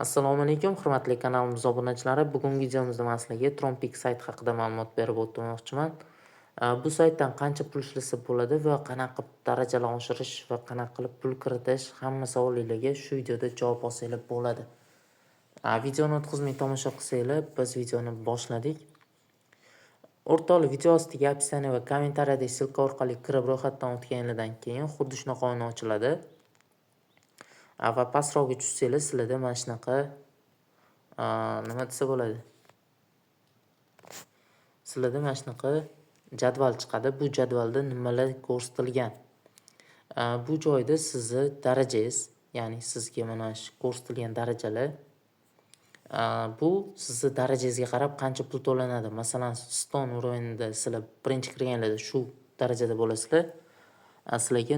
Assalomu alaykum, hurmatli kanalimiz obunachilari. Bugungi videomizda men sizlarga Tronpeak sayt haqida ma'lumot berib o'tmoqchiman. Bu saytdan qancha pul ishlasa bo'ladi va qanaqa qilib darajalar oshirish va qanaqa qilib pul kiritish, hamma savollarga shu videoda javob olsanglar bo'ladi. Videoni o'tkazmay tomosha qilsanglar, biz videoni boshladik. O'rtoqlar, video ostiga описание va kommentariyadagi ссылка orqali kirib ro'yxatdan o'tganinglardan keyin xuddi shunaqa oyna ochiladi. Va pastroqga tushsanglar, sizlarda mana shunaqa nima desa bo'ladi? Sizlarda mana shunaqa jadval chiqadi. Bu jadvalda nimalar ko'rsatilgan? Bu joyda sizni darajangiz, ya'ni sizga mana shu ko'rsatilgan darajalar, bu sizni darajangizga qarab qancha pul to'lanadi. Masalan, Stone уровень ida sizlar birinchi kirganlarda shu darajada bo'lasizlar. Sizlarga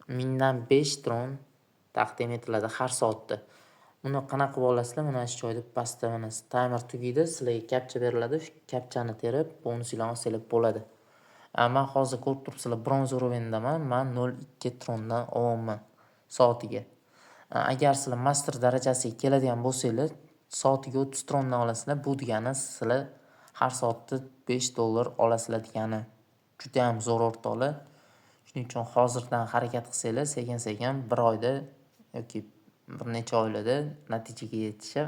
0,005 tron taqdim etiladi har soatda. Buni qanaqa qilib olasizlar? Mana shu joyda pastda mana taymer tugaydi, sizlarga captcha beriladi. Shu captchani terib, bonusinglarni olsanglar bo'ladi. Men hozir ko'rib turibsizlar, bronza уровень daman. Men 0,2 trondan olyapman soatiga. Agar sizlar master darajasiga keladigan bo'lsanglar, soatiga 30 trondan olasizlar. Bu degani sizlar har soatda 5 dollar olasizlar degani. Juda ham zo'r o'rtoqlar. Shuning uchun hozirdan harakat qilsanglar, sekin-sekin bir oyda yoki bir necha oylarda natijaga yetishib,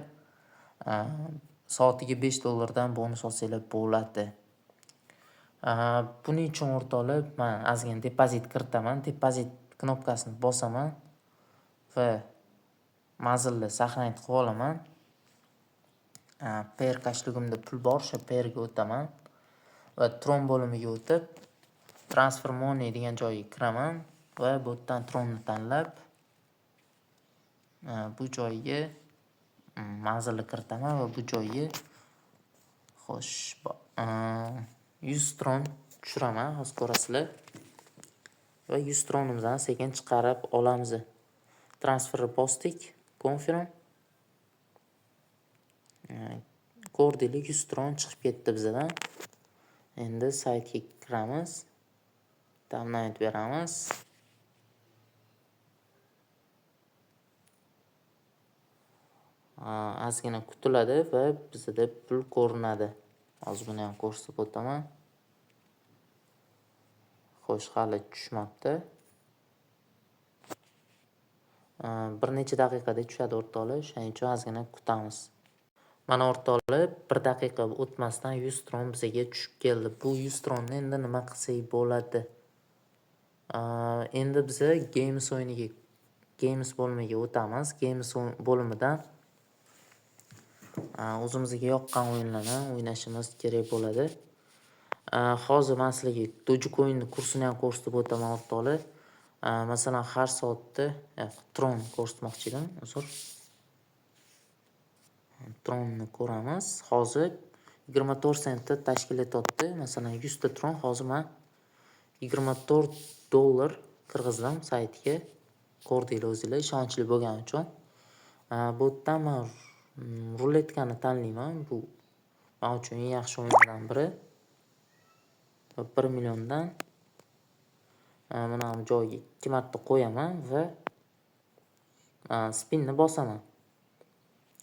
soatiga 5 dollardan bonus olsanglar bo'ladi. Buning uchun o'rtoqlar, men ozgina depozit kiritaman. Depozit knopkasini bosaman va manzilni сохранить qilib olaman. Payeer кошелёк imda pul bor, o'sha Payeerga o'taman va Tron bo'limiga o'tib, Transfer Money degan joyga kiraman va bu yerdan Tronni tanlab, bu joyga manzilni kiritaman va bu joyga xo'sh, 100 tron tushiraman, hozir ko'rasizlar. Va 100 tronimizni sekin chiqarib olamiz. Transferni bosdik, confirm. Ko'rdinglar, 100 tron chiqib ketdi bizdan. Endi saytga kiramiz. Download beramiz. Ozgina kutiladi va bizda pul ko'rinadi. Hozir buni ham ko'rsatib o'taman. Xo'sh, hali tushmabdi. Bir necha daqiqada tushadi o'rtoqlar, shuning uchun ozgina kutamiz. Mana o'rtoqlar, bir daqiqa o'tmasdan 100 tron bizga tushib keldi. Bu 100 tronni endi nima qilsak bo'ladi? Endi biza Games o'yiniga, Games bo'limiga o'tamiz. Games bo'limidan o'zimizga yoqqan o'yinlarni o'ynashimiz kerak bo'ladi. Hozir men sizlarga Dogecoin'ni kursini ham ko'rsatib o'taman o'rtoqlar. Masalan, har soatda Tron ko'rsatmoqchi edim, uzr. Tronni ko'ramiz. Hozir 24 sentni tashkil etyapti. Masalan, 100 ta Tron hozir men 24 dollar kirgizdim saytga. Ko'rdinglar o'zinglar, ishonchli bo'lgani uchun. Bu yerdan men ruletkani tanlayman. Bu men uchun eng yaxshi o'yinlardan biri. Va 1 milliondan mana bu joyga 2 marta qo'yaman va spinni bosaman.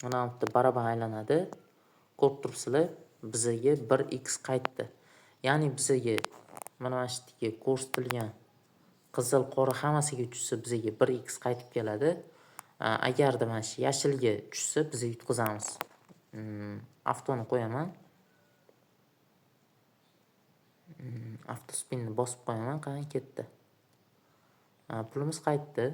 Mana bu yerda baraban aylanadi. Ko'rib turibsizlar, bizga 1x qaytdi. Ya'ni bizga mana shu yerga ko'rsatilgan qizil, qora hammasiga tushsa bizga 1x qaytib keladi. Agarda mana shu yashilga tushsa biz yutqizamiz. Avtoni qo'yaman. Avto spinni bosib qo'yaman, qani ketdi. Pulimiz qaytdi.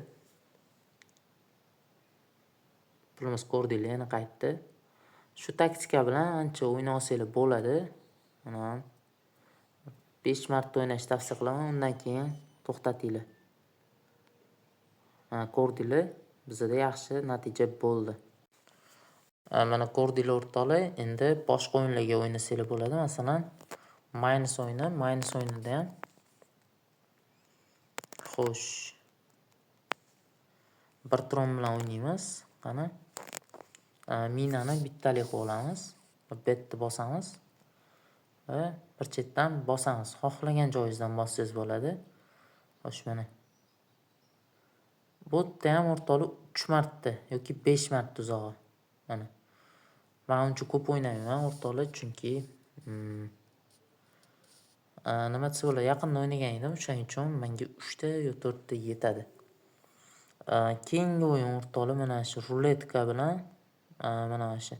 Pulimiz ko'rdinglar, yana qaytdi. Shu taktika bilan ancha o'ynay olsanglar bo'ladi. Mana 5 marta o'ynashni tavsiya qilaman, undan keyin to'xtatinglar. Ko'rdinglar, bizda yaxshi natija bo'ldi. Mana ko'rdinglar o'rtoqlar, endi boshqa o'yinlarga o'ynasanglar bo'ladi. Masalan, minus o'yini, minus o'yinida ham xo'sh, bir tron bilan o'ynaymiz. Qani? Minani bittalik qilib olamiz. Betni bosamiz va bir chetdan bosamiz. Xohlagan joyingizdan bossangiz bo'ladi. Xo'sh, mana. Bu yerda ham o'rtoqlar 3 3 marta yoki 5 marta uzog'i. Mana. Men uncha ko'p o'ynamayman o'rtoqlar, chunki nima desa bo'ladi, yaqinda o'ynagan edim, o'shaning uchun menga 3 ta yo 4 ta yetadi. Keyingi o'yin o'rtoqlar mana shu ruletka bilan mana shu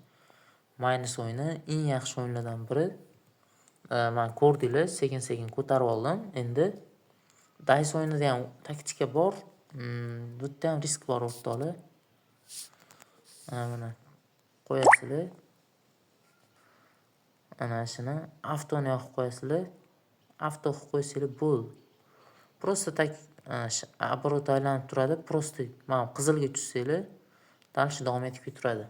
minus o'yini eng yaxshi o'yinlardan biri. Mana ko'rdinglar, sekin-sekin ko'tarib oldim. Endi dice o'yinida ham taktika bor. Bu yerda ham risk bor o'rtoqlar. Mana qo'yasizlar. Ana shuni avtoni yoqib qo'yasizlar. Avto qilib qo'ysanglar bo'ldi. Просто так оборот aylanib turadi. Просто mana qizilga tushsanglar, дальше davom etib ketaveradi.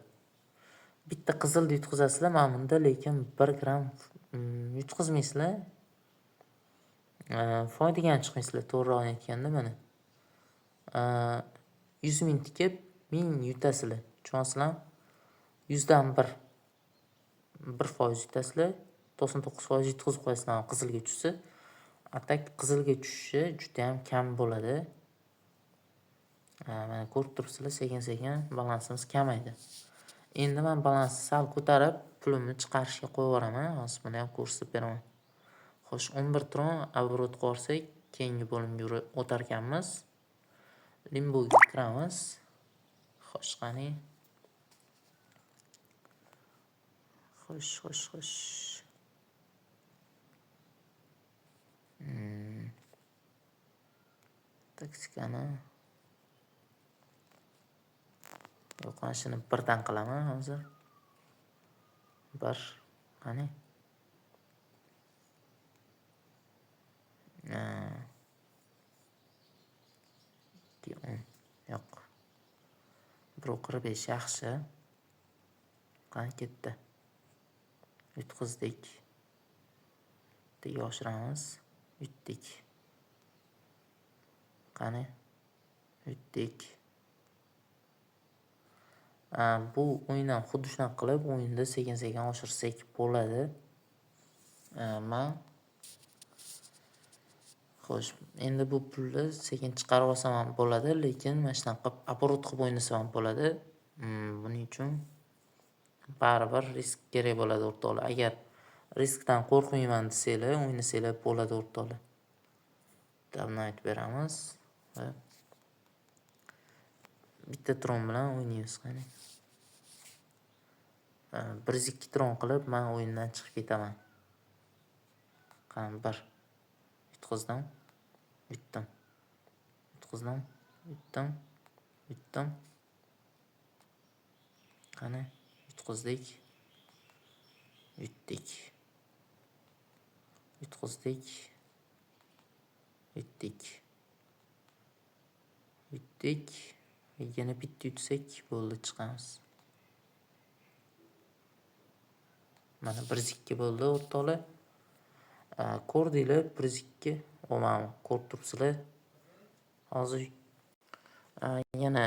Bitta qizilni yutqizasizlar mana bunda, lekin 1 gramm yutqizmaysizlar. Foydaga ham chiqmaysizlar, to'g'rirog'ini aytganda mana. 100 ming tikib 1000 yutasizlar. Tushunyapsizlarmi? 100dan 1% yutasizlar, 99% yutqizib qo'yasizlar qizilga tushsa. A tak qizilga tushishi juda ham kam bo'ladi. Mana ko'rib turibsizlar, sekin-sekin balansimiz kamaydi. Endi men balansni sal ko'tarib, pulimni chiqarishga qo'yib yuboraman. Hozir buni ham ko'rsatib beraman. Xo'sh, 11 tron оборот qilsak, keyingi bo'limga o'tarkanmiz. Limboga kiramiz. Xo'sh, qani. Xo'sh, xo'sh, xo'sh. Taktikani yo'q, mana shuni birdan qilaman hozir. Bir, qani. 2, 10, yo'q. 1.45 yaxshi. Qani ketdi. Yutqizdik. Bittaga oshiramiz. Yutdik. Qani. Yutdik. Bu o'yin ham xuddi shunaqa qilib, o'yinda sekin-sekin oshirsak bo'ladi. Men xo'sh, endi bu pulni sekin chiqarib olsam ham bo'ladi, lekin mana shunaqa qilib оборот qilib o'ynasam ham bo'ladi. Buning uchun baribir risk kerak bo'ladi o'rtoqlar. Agar riskdan qo'rqmayman desanglar, o'ynasanglar bo'ladi o'rtoqlar. Bitta aytib beramiz va bitta tron bilan o'ynaymiz, qani. 102 tron qilib men o'yindan chiqib ketaman. Qani 1 yutqizdim, yutdim. Yutqizdim, yutdim, yutdim. Qani yutqizdik. Yutdik. Yutqizdik. Yutdik. Yutdik. Yana bitta yutsak bo'ldi, chiqamiz. Mana 102 bo'ldi o'rtoqlar. Ko'rdinglar 102. O mana ko'rib turibsizlar. Hozir yana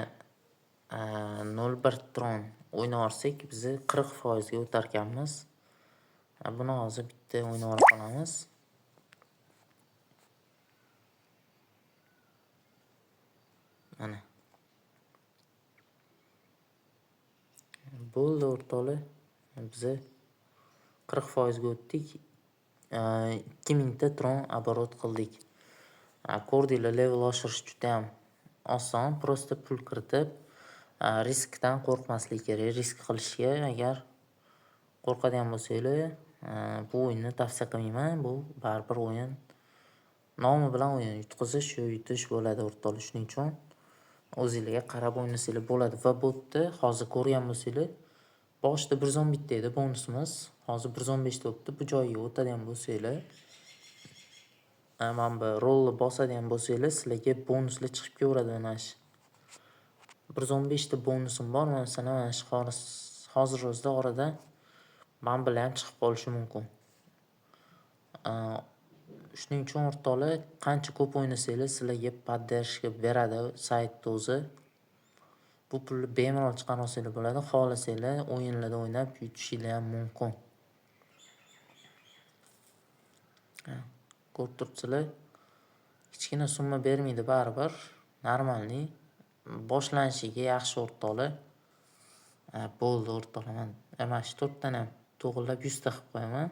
0.1 tron o'ynab biz 40% ga o'tarkanmiz. Buni hozir bitta o'ynab qolamiz. Mana. Bo'ldi o'rtoqlar. Biz 40% ga o'tdik. 2000 ta tron оборот qildik. Ko'rdinglar, level oshirish juda ham oson. Просто pul kiritib, riskdan qo'rqmaslik kerak. Risk qilishga agar qo'rqadigan bo'lsanglar, bu o'yinni tavsiya qilmayman. Bu baribir o'yin nomi bilan o'yin, yutqizish yo yutish bo'ladi o'rtoqlar. Shuning uchun o'zingizga qarab o'ynasanglar bo'ladi. Va bu yerda hozir ko'rgan bo'lsanglar, boshida 111 ta edi bonusimiz. Hozir 115 ta bo'libdi. Bu joyga o'tadigan bo'lsanglar, mana bu rolni bosadigan bo'lsanglar, sizlarga bonuslar chiqib kelaveradi mana shu. 115 ta bonusim bor. Masalan, mana shu hozir o'zida orada mana bular ham chiqib qolishi mumkin. Shuning uchun o'rtoqlar, qancha ko'p o'ynasanglar, sizlarga поддержка beradi saytda o'zi. Bu pulni bemalol chiqarib olsanglar bo'ladi. Xohlasanglar o'yinlarda o'ynab yutishinglar ham mumkin. Ko'rib turibsizlar. Kichkina summa bermaydi baribir. Normalniy. Boshlanishiga yaxshi, o'rtoqlar. Bo'ldi, o'rtoqlar, man mana shu to'rttani ham to'g'irlab 100 ta qilib qo'yaman.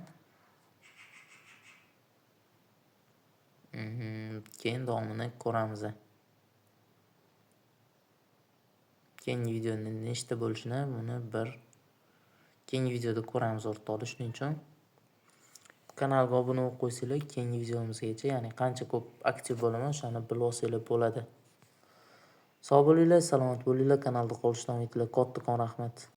Keyin davomini ko'ramiz. Keyingi videoda nechta bo'lishini buni bir keyingi videoda ko'ramiz, o'rtoqlar. Shuning uchun kanalga obuna bo'lib qo'ysanglar, keyingi videomizgacha, ya'ni qancha ko'p aktiv bo'laman, o'shani bilib olsanglar bo'ladi. Sog' bo'linglar, salomat bo'linglar, kanalda qolishni davom etinglar. Kattakon rahmat.